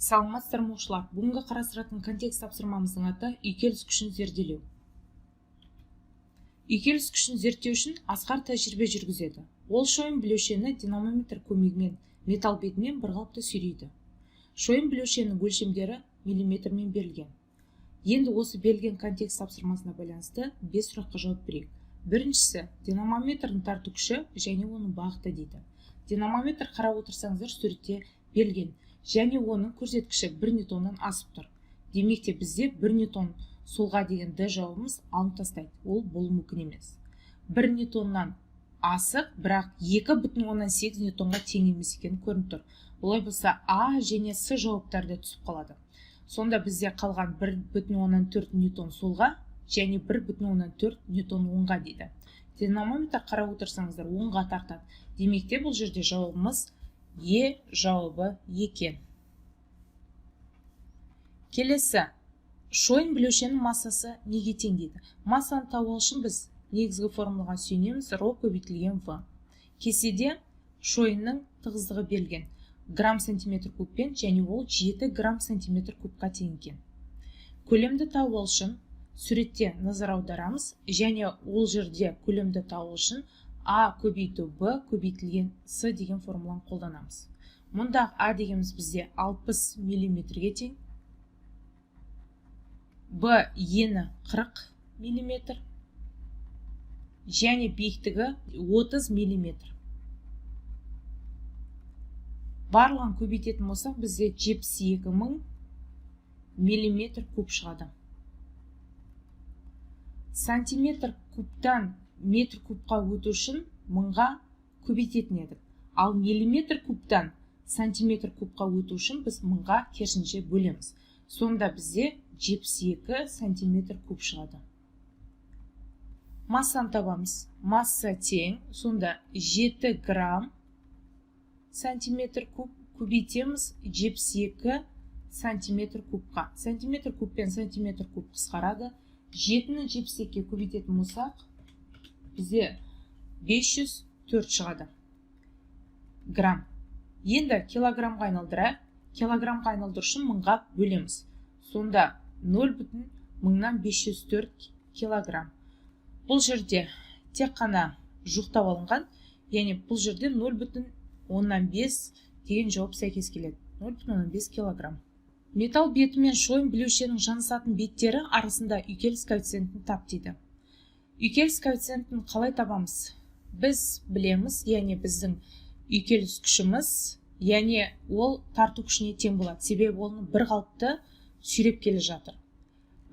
Саламатсыздар ма, оқушылар! Бүгінгі қарастыратын контекст тапсырмамыздың аты «Үйкеліс күшін зерделеу». Үйкеліс күшін зерттеу үшін Асқар тәжірибе жүргізеді. Ол шойын білеушені динамометр көмегімен металл бетімен бірқалыпты сүйрейді. Шойын білеушенің өлшемдері миллиметрмен берілген. Енді осы берілген контекст тапсырмасына байланысты бес сұраққа жауап берейік. Біріншісі: динамометрдің тарту күші және оның бағыты дейді. Динамометр, қарап отырсаңыздар, суретте берілген және оның көрсеткіші 1 ньютоннан асып тұр. Демек те, бізде 1 ньютон солға деген Д жауабымыз алынып тастайды, ол болуы мүмкін емес. 1 ньютоннан асық, бірақ 2,8 ньютонға тең емес екені көрініп тұр. Олай болса, А және С жауаптары да түсіп қалады. Сонда бізде қалған 1,4 ньютон солға және 1,4 ньютон оңға дейді. Динамометр, қарап отырсаңыздар, оңға тартады. Демек те, бұл жерде жауабымыз Е жауабы екен. Келесі: шойын білеушенің массасы неге тең дейді. Массаны табу үшін біз негізгі формулаға сүйенеміз: ро көбейтілген в. Кестеде шойынның тығыздығы берілген грамм сантиметр кубпен және ол 7 грамм сантиметр кубқа тең екен. Көлемді табу үшін суретте назар аударамыз және ол жерде көлемді табу үшін а көбейту б көбейтілген с деген формуланы қолданамыз. Мұнда а дегеніміз бізде 60 миллиметрге тең, б ені 40 миллиметр және биіктігі 30 миллиметр. Барлығын көбейтетін болсақ, бізде 72 мың миллиметр куб шығады. Сантиметр кубтан метр кубқа өту үшін мыңға көбейтетін едік, ал миллиметр кубтан сантиметр кубқа өту үшін біз мыңға керісінше бөлеміз. Сонда бізде 72 сантиметр куб шығады. Массаны табамыз. Масса тең сонда 7 грамм сантиметр куб көбейтеміз 72 сантиметр кубқа. Сантиметр куб пен сантиметр куб қысқарады. Жетіні 72-ге көбейтетін болсақ, бізде 504 шығады грамм. Енді килограммға айналдырайық. Килограммға айналдыру үшін мыңға бөлеміз. Сонда 0 бүтін мыңнан 504 килограмм. Бұл жерде тек қана жуықтап алынған, яғни бұл жерде 0 бүтін оннан 5 деген жауап сәйкес келеді, 0,5 килограмм. Металл беті мен шойын білеушенің жанасатын беттері арасында үйкеліс коэффициентін тап дейді. Үйкеліс коэффициентін қалай табамыз? Біз білеміз, яғни біздің үйкеліс күшіміз, яғни ол тарту күшіне тең болады, себебі оны бір қалыпты сүйреп келе жатыр.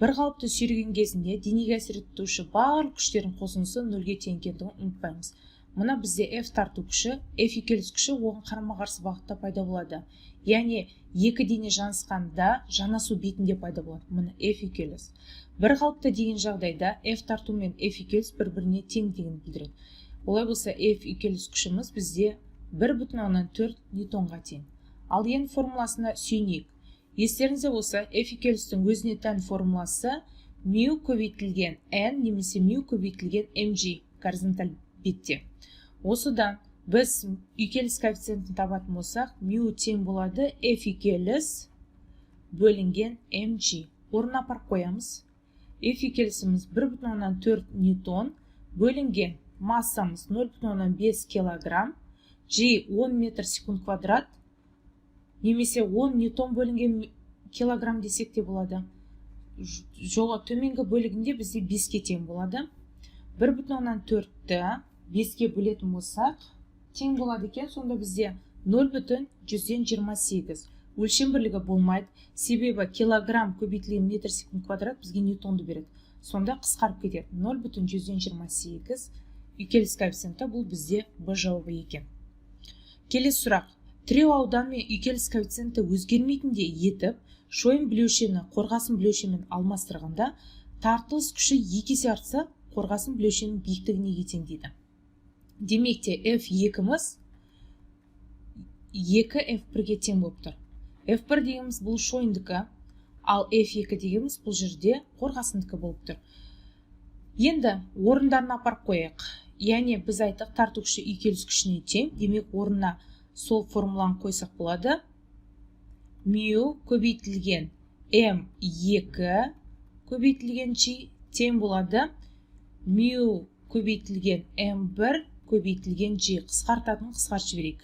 Бір қалыпты сүйреген кезінде денеге әсер етуші барлық күштердің қосындысы нөлге тең екендігін ұмытпаймыз. Мына бізде F тарту күші, F үйкеліс күші оған қарама қарсы бағытта пайда болады, яғни екі дене жанасқанда жанасу бетінде пайда болады. Міне, F үйкеліс. Бір қалыпты деген жағдайда F тарту мен F үйкеліс бір біріне тең дегенді білдіреді. Олай болса, F үйкеліс күшіміз бізде 1,4 ньютонға тең. Ал енді формуласына сүйенейік. Естеріңізде болса, F үйкелістің өзіне тән формуласы мю көбейтілген n немесе мю көбейтілген mg горизонталь бетте. Осыдан біз үйкеліс коэффициентін табатын болсақ, мю тең болады F үйкеліс бөлінген mg. Орнына апарып қоямыз. F үйкелісіміз 1,4 ньютон бөлінген массамыз 0,5 килограмм, g 10 метр секунд квадрат немесе 10 ньютон бөлінген килограмм десек те болады. Жолы төменгі бөлігінде бізде 5-ке тең болады. 1,4-ті 5-ке бөлетін болсақ, тең болады екен сонда бізде 0,128. Өлшем бірлігі болмайды, себебі килограмм көбейтілген метр секунд квадрат бізге ньютонды береді. Сонда қысқарып кетеді, 0,128. Үйкеліс коэффициенті бұл бізде Б жауабы екен. Келесі сұрақ: тіреу ауданы мен үйкеліс коэффициенті өзгермейтіндей етіп шойын білеушені қорғасын білеушемен алмастырғанда, тартылыс күші екі есе артса, қорғасын білеушенің биіктігі неге тең дейді. Демек те, f екіміз 2 f бірге тең болып тұр. F1 дегеніміз бұл шойындікі, ал f2 дегеніміз бұл жерде қорғасындікі болып тұр. Енді орындарына апарып қояйық. Яғни біз айттық, тарту күші үйкеліс күшіне тең. Демек, орнына сол формуланы қойсақ болады. Мю көбейтілген М2 көбейтілген G тең болады мю көбейтілген М1 көбейтілген G. Қысқартатын қысқартып жіберейік.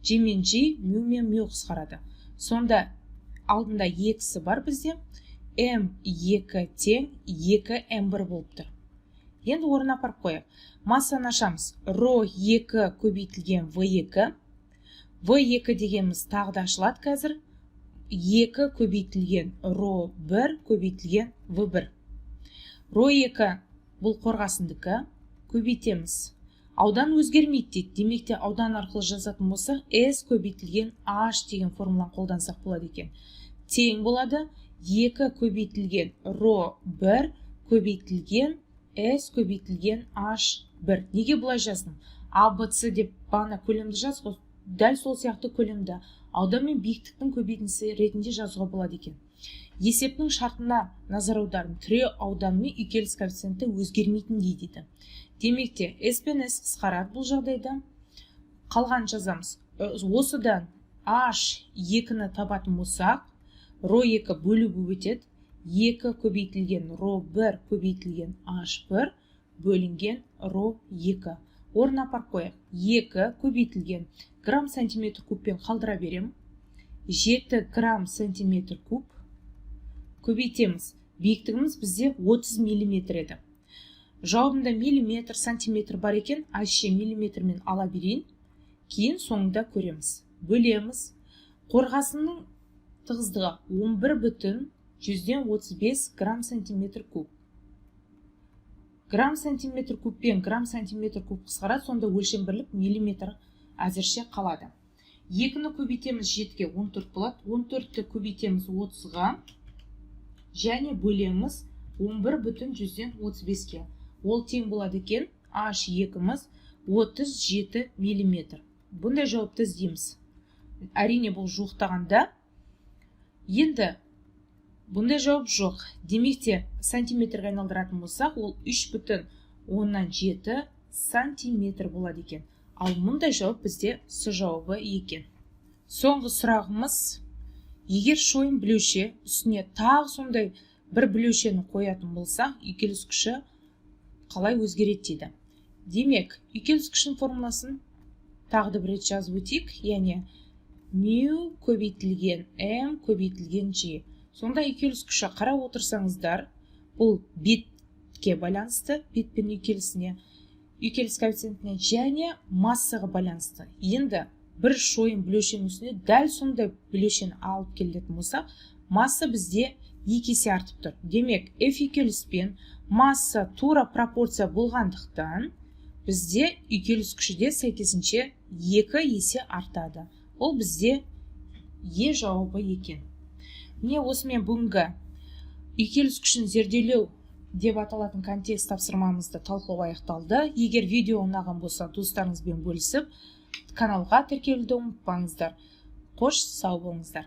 G мен G, мю мен мю қысқарады. Сонда алдында екісі бар бізде. М2 тең 2 М1 болып тұр. Енді орнына апарып қояйық. Массаны ашамыз. Ро 2 көбейтілген В2. В2 дегеніміз тағы да ашылады қазір. 2 көбейтілген ро 1 көбейтілген В1. Ро 2 бұл қорғасындікі. Көбейтеміз. Аудан өзгермейді дейді. Демек те, аудан арқылы жазатын болсақ, S көбейтілген H деген формуланы қолдансақ болады екен. Тең болады 2 көбейтілген ро 1 көбейтілген S көбейтілген H1. Неге бұлай жаздым? А, Б, С деп бағана көлемді жаздық, дәл сол сияқты көлемді аудан мен биіктіктің көбейтіндісі ретінде жазуға болады екен. Есептің шартына назар аударың: тіреу ауданы мен үйкеліс коэффициенті өзгермейтіндей дейді. Демек те, S пен S қысқарады бұл жағдайда. Қалғанын жазамыз. Осыдан H екіні табатын болсақ, ро 2 бөлу болып өтеді. 2 көбейтілген ро 1 көбейтілген H1 бөлінген ро 2. Орнына апарып қояйық. 2 көбейтілген, грамм сантиметр кубпен қалдыра беремін, 7 грамм сантиметр куб көбейтеміз. Биіктігіміз бізде 30 миллиметр еді. Жауабында миллиметр, сантиметр бар екен, әзірше миллиметрмен ала берейін, кейін соңында көреміз. Бөлеміз. Қорғасынның тығыздығы 11 бүтін жүзден 35 грамм сантиметр куб. Грамм сантиметр куб пен грамм сантиметр куб қысқарады, сонда өлшем бірлік миллиметр әзірше қалады. Екіні көбейтеміз жетіге, 14 болады. 14-ті көбейтеміз 30-ға және бөлеміз 11 бүтін жүзден 35-ке. Ол тең болады екен h екіміз 37 миллиметр. Бұндай жауапты іздейміз, әрине, бұл жуықтағанда. Енді бұндай жауап жоқ. Демек те, сантиметрге айналдыратын болсақ, ол 3 бүтін оннан жеті сантиметр болады екен. Ал мұндай жауап бізде С жауабы екен. Соңғы сұрағымыз: егер шойын білеуше үстіне тағы сондай бір білеушені қоятын болсақ, үйкеліс күші қалай өзгереді дейді. Демек, үйкеліс күшінің формуласын тағы да бір рет жазып өтейік, яғни мю көбейтілген м көбейтілген g. Сонда үйкеліс күші, қарап отырсаңыздар, бұл бетке байланысты, бет пен үйкелісіне, үйкеліс коэффициентіне және массаға байланысты. Енді бір шойын білеушенің үстіне дәл сондай білеушені алып келетін болсақ, масса бізде екі есе артып тұр. Демек, f үйкеліс пен масса тура пропорция болғандықтан, бізде үйкеліс күші де сәйкесінше екі есе артады. Ол бізде Е жауабы екен. Міне, осымен бүгінгі «Үйкеліс күшін зерделеу» деп аталатын контекст тапсырмамызды талқылау аяқталды. Егер видео ұнаған болса, достарыңызбен бөлісіп, каналға тіркелуді ұмытпаңыздар. Қош, сау болыңыздар.